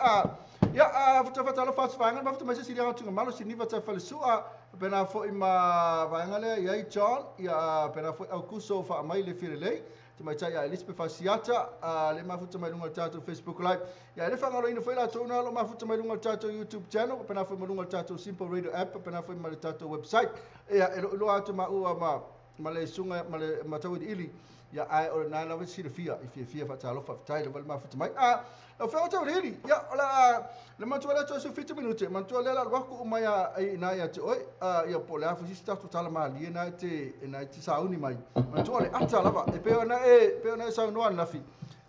ia fatafata alofa atu vaega mafuta mai se siliaga tugamalo siniva tafalesua pena foi ma vaega lea iai John ia pena foi Aukuso faamai le filelei te maitai a Elizabeth Fasiata le mafuta mai luga o le tatou Facebook Live ia le faagaloina foi latou na lo mafuta mai luga o le tatou YouTube channel pena foi ma luga o le tatou Simple Radio app pena foi ma le tatou website ia e loiloa atu maua ma le susuga ma le Matauiliili ia ae o lena lava silafia i fiafia faatalofa faafetai lava le mafuta mai lau Afioga Tauiliili ia o le matua lea toe 17 minute matua lea la alu aku uma ia ina ia te oe ia po o le a foi sisi tatou tala malie na e te sauni mai matua o le ata lava e pei ona e saunoa ananafi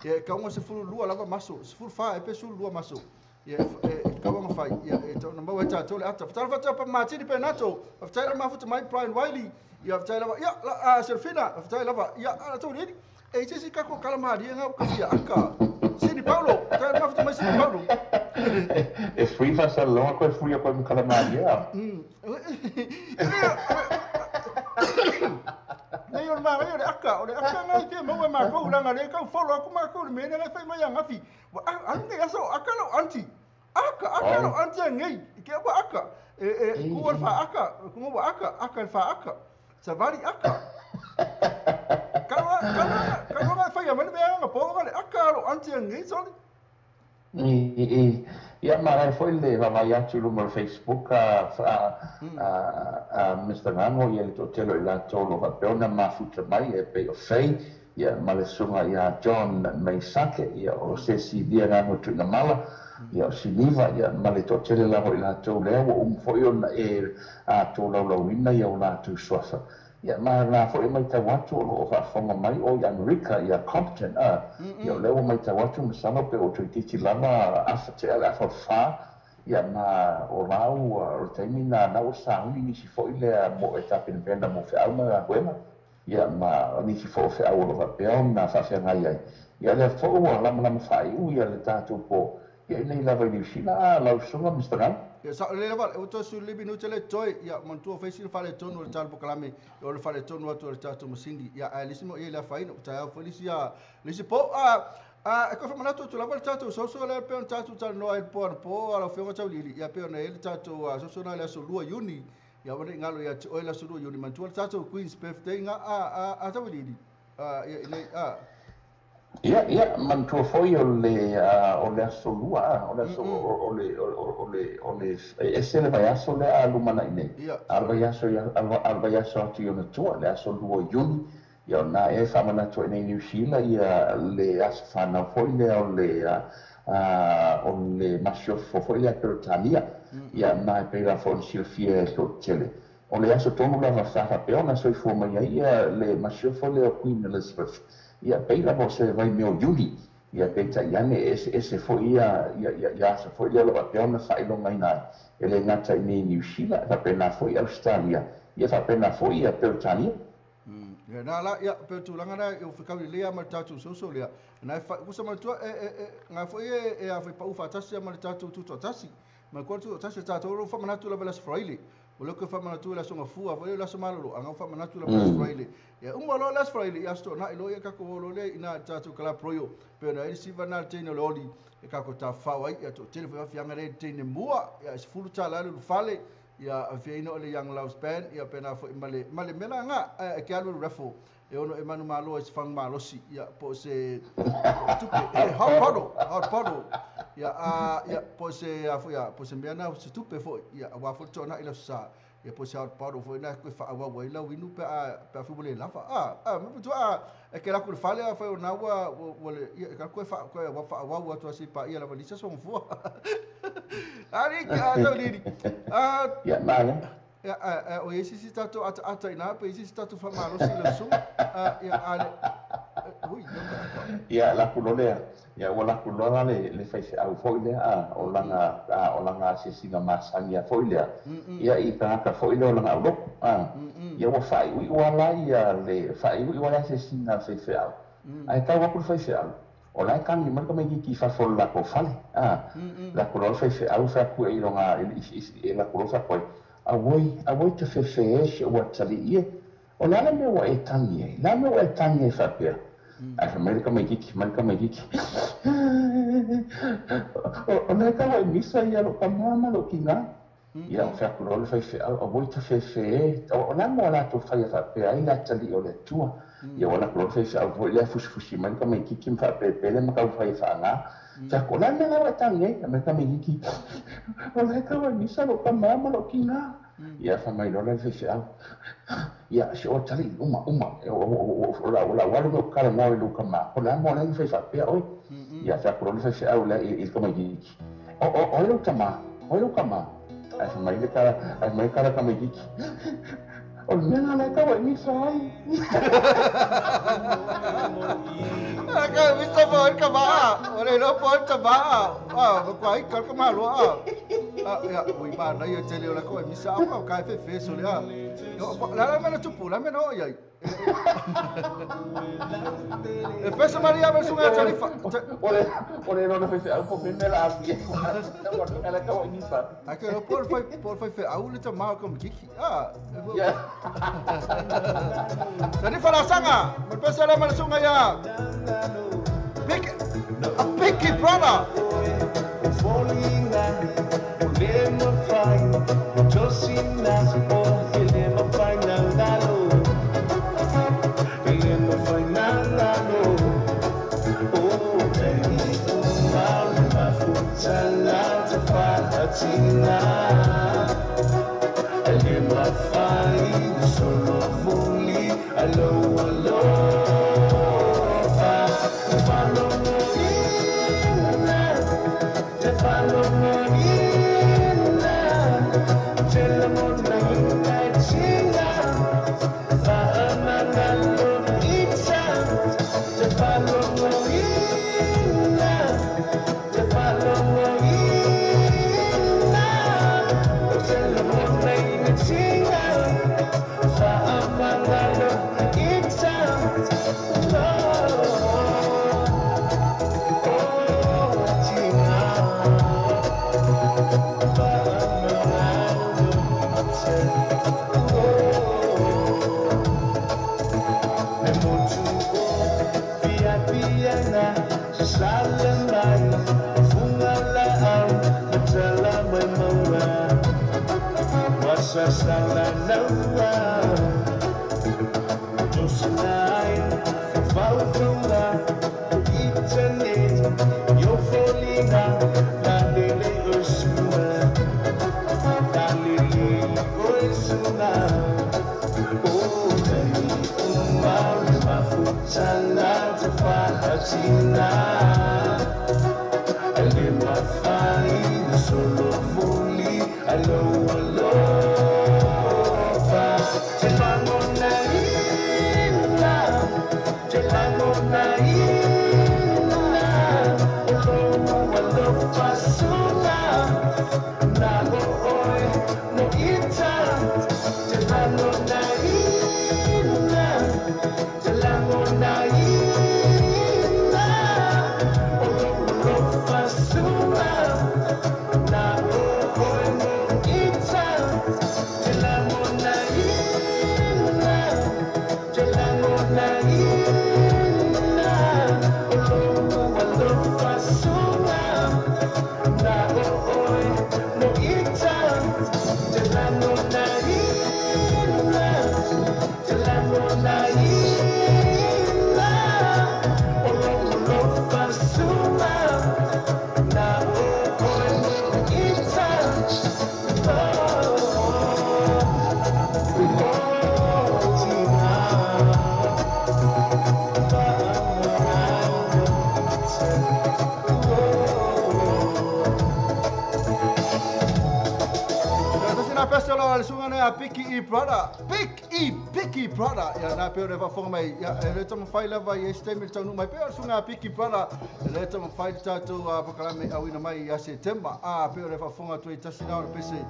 ia e kauga 12 lava maso 14 e pe 12 maso ia e kauga fai ia e tau na maua e tatou le ata faatalofa atu pa Martini Penato faafetai le mafuta mai Brian Wiley ia faafetai lava ia Selfina faafetai lava ia Tauiliili e se isi kako kala malie nga ka fia aka Sini Paulo faafetai le mafuta mai Sini Paulo e free faasalalauga koe free koe ma kala malie a nei o le magai o le aka ngai fia maua e makou laga le kau follow aku makou le mea ngai fai mai agafi ua alu nei aso aka lau aunty aka aka lau aunty agei ke ua aka e kua le faaka kuga ua aka aka le faaka savali aka kaluaga faia mai le mea aga po le aka lau aunty agei soli ia malae foi le vaavaai atu i luma o le Facebook a Mr Gano ia le toatele o i latou o lo faapea ona mafuta mai e pei o Fei ia ma le susuga ia John Meisake ia o Cecilia Gano Tuigamala ia o Siniva ia ma le toatele lava i latou lea ua uma foi ona e tolaulauina ia o latou suafa ia ma la foi matau atu o loo faafofoga mai o i Amerika ia Compton ia o lea ua matau atu masalo pe o toeitiiti lava afa tea le afa o le fa ia ma o lau o le taimi na ua sauni nisi foi lea mo e tapenapena mo feau ma galuega ia ma nisi foi o feau o lo faapea ona faafeagai ai ia lea foi ua lamalama faaiu ia le tatou po ia inei lava i Niu Sila lau susuga Mr Gano. Ia sa le lava o to su libi no tele toi ia mantua fai sila fale tonu le talo kalame o le fale tonu atu le tatou masini ia a lisi mo ia la fai no ta fo lisi ia lisi po a e ko fa manatu tu lava le tatou soso le pe on tatou talanoa i po po ala Afioga Tauiliili ia pe ona e le tatou soso na le aso 2 Iuni ia wane ngalo ia te oe le aso 2 Iuni mantua le tatou Queen's birthday nga a Tauiliili ia nei Ia manatua foi o le aso lua o le aso o le ese le vaiaso lea a lumanai nei a le vaiaso a le vaiaso atu i ona tua le aso 2 Iuni ia ona e faamanatu ai nei Niu Sila ia le aso fanau foi lea o le masiofo foi lea Peretania Ia ma e pei la foi silafia e toatele o le aso tonu lava sa faapea ona soifua mai ai ia le masiofo lea o Queen Elizabeth. Ia pei lava o se vaimea o Iuni. Ia peitai ane e eseese foi ia ia aso foi lea o lo o faapea ona faailogaina ai e lē gata i nei Niu Sila, e faapena foi Ausetalia, ia faapena foi ia Peretania. Ia na la ia pe tulaga na e fekau lelei ma le tatou soso lea na e usa manatua e nga foi e a foi pau faatasi ma le tatou tutoatasi ma ko tutoatasi tatou ro faamanatu lava le Aso Faraile o le ko faamanatu le aso gafua foi le aso malolo anga faamanatu lava le Aso Faraile ia uma loa le Aso Faraile ia aso toonai loa ia tatou o loa lea ina tatou kalaproio pe na e siva na le teine o le oli e tatou tafafao ai ia toatele foi afiaga lea i le teine mua ia e $10 le ulufale ia afiaina o le Young Loves Band ia pe na foi ma le mea la nga e ke alu le raffle e ono e manu malo e se fang malosi ia po se tupe e hot bottle ia a ia po se a foi ia po se mea na se tupe foi ia wa foi tona ila sa ia po se hot bottle foi na ko fa wa ila winu pe a fu le lava a mo tu a e ke la ku fale a foi na wa wa le ia ka ko fa ko wa fa wa wa tu asi pa ia la valisa so fu ari ka to liri a ia male ia o isi si tatou ata ata ina pe isi si tatou faamalosi le susuga ia ale ui ia laku lea ia ua laku loa le faifeau foi lea o langa asiasiga masani foi lea ia i tagata foi lea o langa aulotu ia ua faaiuiu ala ia le faaiuiu ala asiasiga a le faifeau ae tau aku le faifeau o la e kagi mai le tamaititi i fafo o le latou fale laku loa le faifeau featu e i loga e laku loa featu ai auoi te fefe e se ua tali'i e o le ala mea ua e tagi ai le a mea ua e tagi ai faapea ae faimai le tamaititi mai le tamaititi o le tau ai misa ia lou tamā ma lou tinā ia o featu loa le faifeau auoi te fefe e o le a mea ua latou faia faapea ai le atali'i o le Atua ia ua laku loa le faifeau foi lea fusifusi mai le tamaititi ma faapepele ma taufai e faagā featu o le a mea la ua e tagi ai mai le tamaititi o le tau ai misa lou tamā ma lou tinā ia faamai loa le faifeau ia se o tali'i uma o lau alu me kalanoa i lou tamā o le a mea o le fai faapea oe ia featu loa le faifeau lea i le tamaititi o lou tamā o lou tamā ae faamai le kala ae mai kala tamaititi o le mea la e tau ai misa ai Ka misa mo ka ba o le lo po ta ba a ko ai ka ka malo a ia ui ba na ia tele o la ko misa a ka fe fe so le a la la mena tupu la mena o ia e pesa Maria me sunga tarifa o le lo fe au po me la afia la ka o misa a que lo por fai fe au le ta ma ko kiki a tarifa la sanga me pesa la mena sunga ya Big a picky brother Picky brother, ya na pe re fa mai ya le tama fai lava ye stemi tanu mai pe sunga Picky brother le tama fai tatu a pakalame au ina mai ya September a pe re fa fonga tu tasina o pese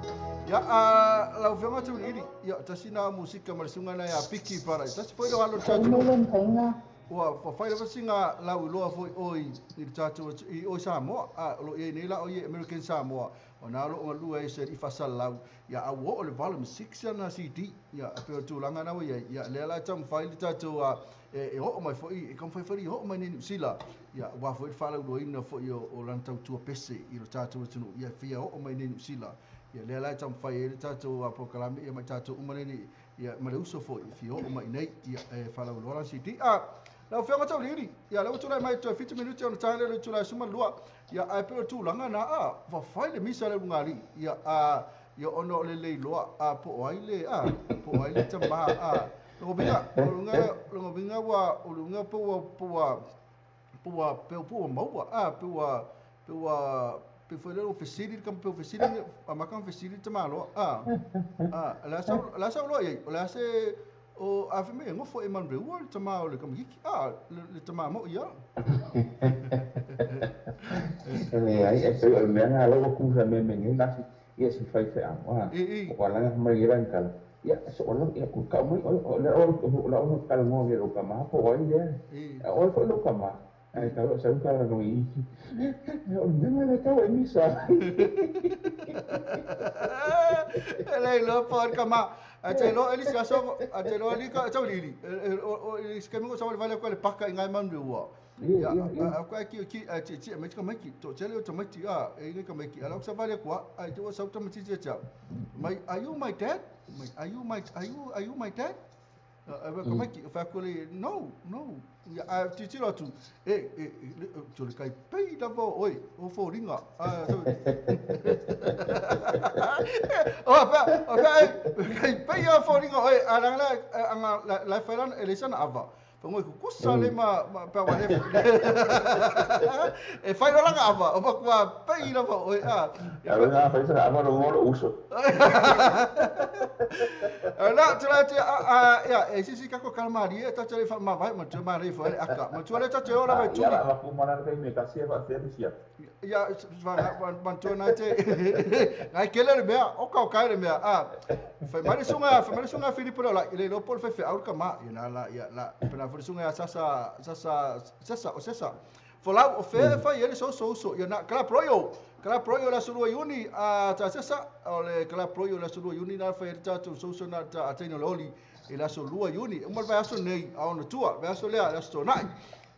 ya a la ufema tu iri ya tasina musika ma sunga na ya Picky brother tasi foi lo alo tatu ua fai lava singa la uloa foi oi i tatu i oi Samoa a lo ye nei la oi American Samoa ona lo ngalua e se i fasalau ya a wo le volume 6 na CD ya pe tu langa na ya ya le la tam fai tatu a e ho mai foi e kom foi foi ho mai ni sila ya wa foi fala lo ina foi o lan tau tu pese i lo tatu tu ya fia ho mai ni sila ya le la tam fai tatu a proklame ya mai tatu umane ni ya ma le uso foi fi ho mai nei ya fala lo la CD a la fia ngata liri ya le tula mai 50 minutes on time le tula suma lua ya a pe tu langa na a va fai le misa le ngali ya a ya ono le le loa a po ai le a po ai le tama a lo binga lo binga wa lo binga po po po po po mo a po po pe foi le officile kam pe officile a ma kam officile tama lo a a la sa lo ye la se o a fe me ngofo e man re tama le kam hiki a le tama mo ia le ai e pe o me nga lo ku sa me me ngi la ia si fai fe a wa o la mai ran kal ia so o lo ia ku ka mo o le o la o kal mo le o ka ma po oi le o fo lo ka ma ai ka lo sa ka no i o me me ka o mi sa le lo por ka ma a te lo eli sa so a te lo eli ka tau li o se mo sa vale ko le paka ngai man ua ya a ko ki ki a ti ti me ka mai ki to tele to mai ti a e ka mai ki ala sa vale ko ai to sa to ti ti mai are you my dad mai are you my are you are you my dad a ka mai ki fa ko le no no ya a ti ti lo tu e e to le kai pei da vo oi o fo ringa a so o pa o kai pei a fo ringa oi a la la la fa la ele sana ava Ngoi ku kusa le ma pa wa le e fai lo langa ava o pa pei la oi a ya la fai sa ava lo lo uso la tla te a ya e si si ka ko kalma ri e ta tele fa ma vai ma tu ma ri fo le aka ma tu le ta te ora vai tu ya la ku ma na me ka se fa se sia ya va ma tu na te ngai kele le mea o ka ka le mea a fa ma sunga Filipo la le lo pol fe fe au ka ma ya la ya la pena fo sunga sasa sasa sasa o sasa folau o fe fa ele so so so ya na kala proyo la sulu yuni a ta sasa o le kala proyo la sulu yuni na fa ta to so so na ta ateno loli e la sulu yuni o mal va so nei a ono tua va so le la so nai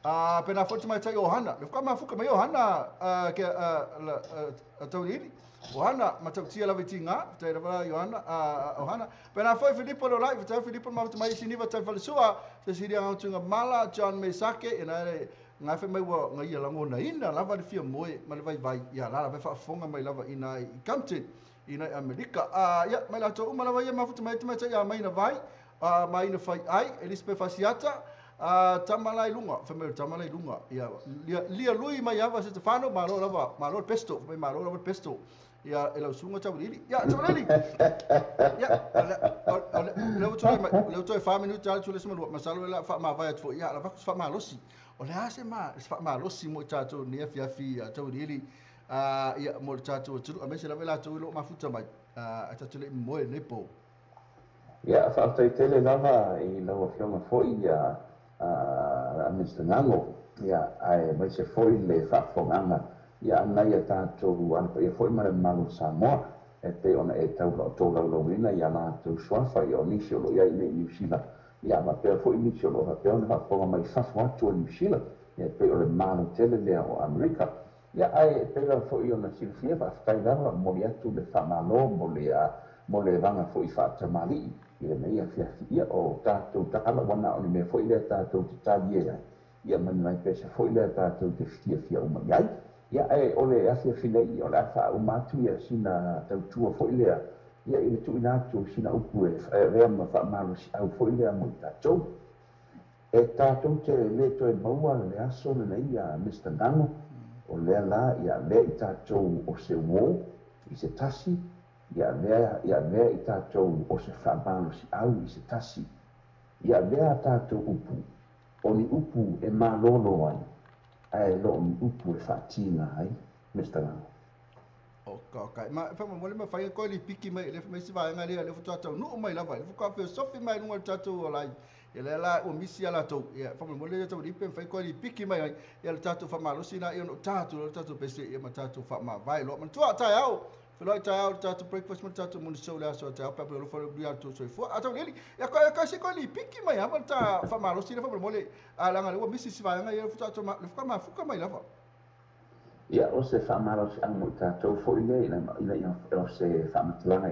a pena fo mai ta Johanna le ka ma fu ka mai Johanna a ke a taulili Johanna matautia la vitinga te la Johanna a Johanna pena fo Filipo lo lai ta Filipo ma mai siniva ta falsua se siria tunga mala John Mesake e na ngai fe mai wa ngai la ngona ina lava le fia moe ma le vai vai ya la la fa fonga mai lava ina i Compton ina Amerika a ya mai la to uma lava ya ma futu mai mai ya mai na vai a mai na fai ai Elizabeth Fasiata a tamala lunga fe mai tamala lunga ya lia lui mai ava Stefano malo lava malo pesto mai malo lava pesto Ia e lau susuga Tauiliili. Ia Tauiliili. Ia o lea ua tulai mai, o lea ua toe 4 minute lava le 12, masalo o le a faamavae atu foi. Ia avatu se faamalosi. O le a se ma se faamalosi mo i tatou nei afiafi Tauiliili, ia mo le tatou atunuu aemaise lava i latou i loo mafuta mai a tatou le i moe lenei po? Ia, faafetai lava i lau afioga foi ia a Mr. Gago, ia ae maise foi le faafofogaga ia ana ia tatou anapaia foi ma le mamalu o Samoa e pei ona e tolaulauina ia latou suafa, ia o nisi o loo i ai nei Niu Sila, ia faapea foi nisi o loo faapea ona faafofoga mai fafo atu o Niu Sila, ia pei o le malo tele lea o Amerika. Ia ae pei lava foi ona silafia, faafetai lava, momoli atu le faamalo mo le vaga foi faatamalii i lenei afiafi. Ia o tatou tala ua na o le mea foi lea tatou te talie ai, ia ma ni nai pese foi lea tatou te fiafia uma i ai. Ia ae o le afiafi nei o le a faauma atu ia sina tautua foi lea, ia i le tuuina atu sina upu e avea ma faamalosiau foi lea mo i tatou e tatou te lē toe maua le aso lenei ia Mr. Gago. O lea la ia avea i tatou o se uō i se tasi, ia avea i tatou o se faamalosiau i se tasi, ia avea a tatou upu o ni upu e malōlō ai ae loo ni upu e faatiga ai, Mr. Gago. O ka ma fa mo le ma fai ko li piki mai le mai si vaega lea le faatoa taunuu mai lava le faatoa fesofi mai luga o le tatou olai ia le la ua misi ia latou. Ia fa mo le tau lipe fai ko li piki mai ai ia le tatou faamalosi na ia no tatou le tatou pese ia ma tatou faamavae loa. Manatua taeao feloi taeao le tatou breakfast ma le tatou morning show le aso taeao pe lo fa le tou soifua. A Tauiliili, ia ko se ko li piki mai ama ta faamalosi le fa mo le a langa le ua misi si vaega ia faatoa le faatoa mafuka mai lava. Ia o se faamalosiaga mo i tatou foi lea ina ia o se faamatalaga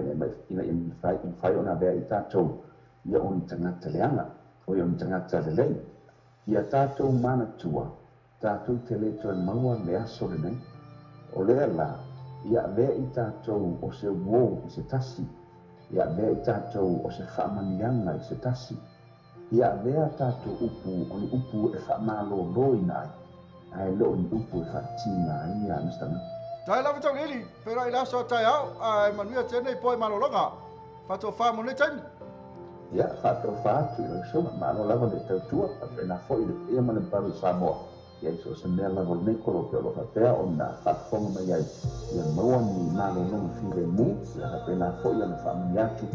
ina ia mafai ona avea i tatou ia o ni tagata leaga o ia o ni tagata lelei. Ia tatou manatua tatou te lē toe maua le aso lenei. O lea la ia avea i tatou o se uō i se tasi, ia avea i tatou o se faamanuiaga i se tasi, ia avea tatou upu o ni upu e faamalōlōina ai ae loo ni upu e faatiga ai ia Mr. Gago. Tai lava Tauiliili, feiloai le aso taeao, ae manuia tenei po i malologa. Faatofa mo lenei taimi. Ia faatofa atu i lau susuga, malo lava le tautua, faapena foi le paia ma le mamalu Samoa ia i so o se mea lava o lenei koloke o lo faapea ona faafofoga mai ai, ia maua ni malologa filemu, ia faapena foi ona faamanuia atu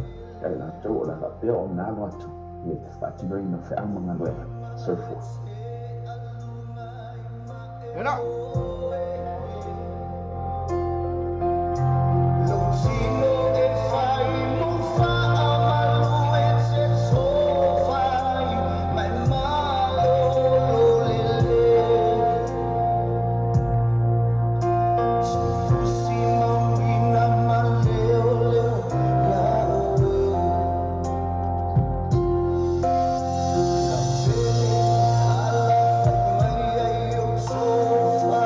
ia i latou o le a faapea ona alo atu i le faatinoina o feau ma galuega. Soifua. Ena. Tino e fai mo faamalu e te tofai mai malolo lele. Fusi mauina ma leo leo ia oe. La pele ala fai mai ai o tofa.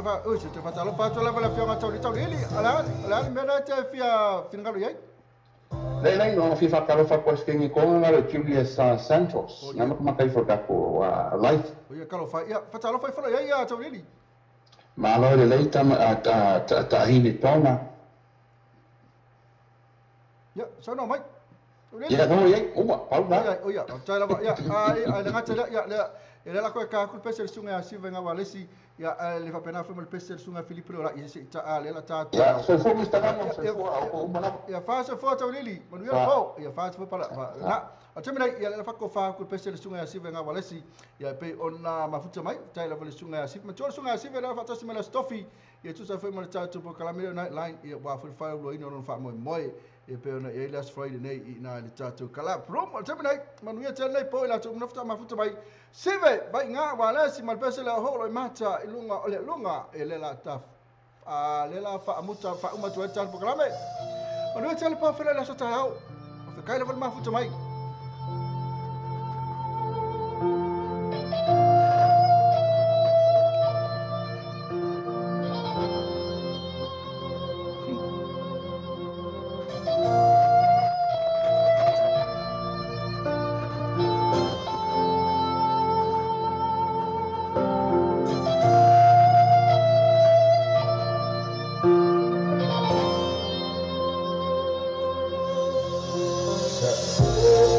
te fa ui te fa talo pa tola la fionga tau tau ili ala ala me na te fia fingalu yai. Le le no fi fa kalo fa ko skengi ko nga le Julius Santos. Nga ma kai fo ko life. O ia kalo fa ia fa talo fa fa ia ia tau ili. Ma lo le le ta ta ta hini tona. Ya, so no mai. Ia no ia uma pau na. O ia, tai lava ia ai ai le ngata ia le le la ko ka ku pese sunga a sive nga walesi ia le fa pena fa mo pese sunga Filipe ora ia se ta le la ta. Ia so fo mi sta na so fo o uma na. Ia fa so fo tau lili manu ia po ia fa so pa la. A te mena ia le fa ko fa ku pese sunga a sive nga walesi ia pe ona mafuta mai tai la le sunga a sive ma to sunga a sive la fa ta simela stofi ia tu sa fa mo ta tu po kala night line ia wa fu fa lo ino no fa mo moi e pe ona e last Friday nei i na le tatou kala prom te mena manu ia te nei po la tu nafta mafuta mai sive vai nga walesi mal pese la ho lo mata ilunga ole lunga e le la ta a le la fa amuta fa uma tu tan programe manu te le pa fela la sota hau o fe kaila mafuta mai. Yeah.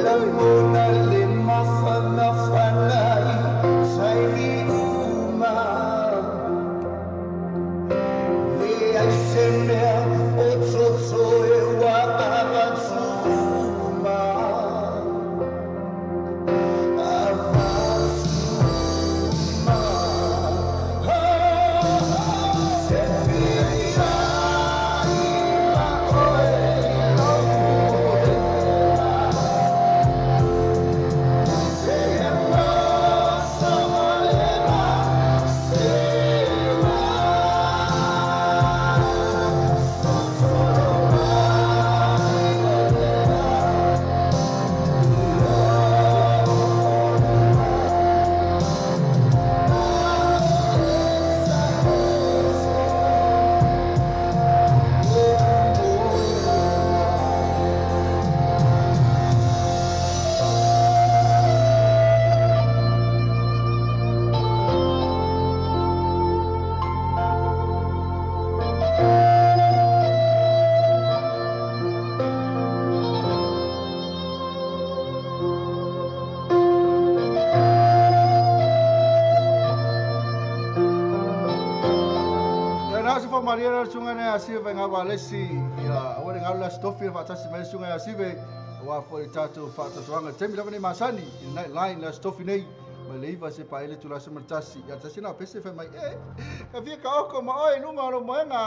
Lagona le mafanafana i taimi uma. Leai se mea o toto e ua avatuma. Avatuma. Se pili ai ma oe i Se ma le ma se ma Sotoro mai le Ia na se maria na sunga ne asive nga valesi ia ua le galo le aso tofi le faatasi mai le suga ia Sive ua foi tatou faatoatoaga taimi lava nei masani i le line le aso tofi nei mai le 9 se paele tula se matasi ia tasi na pese fai mai e ka fia ka oko ma oi lunga o lo moenga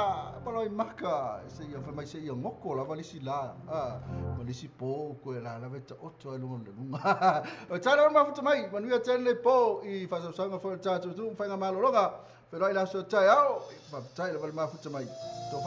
ma loi maka se ia fai mai se ia ngoko lava lisi la a ma lisi po ko e la lava ta oto ai lunga le lunga o tala ma futa mai manuia tele po i faasausaga foi tatou tu faiga malologa feloi la so tai ao fa tai le mafuta mai to.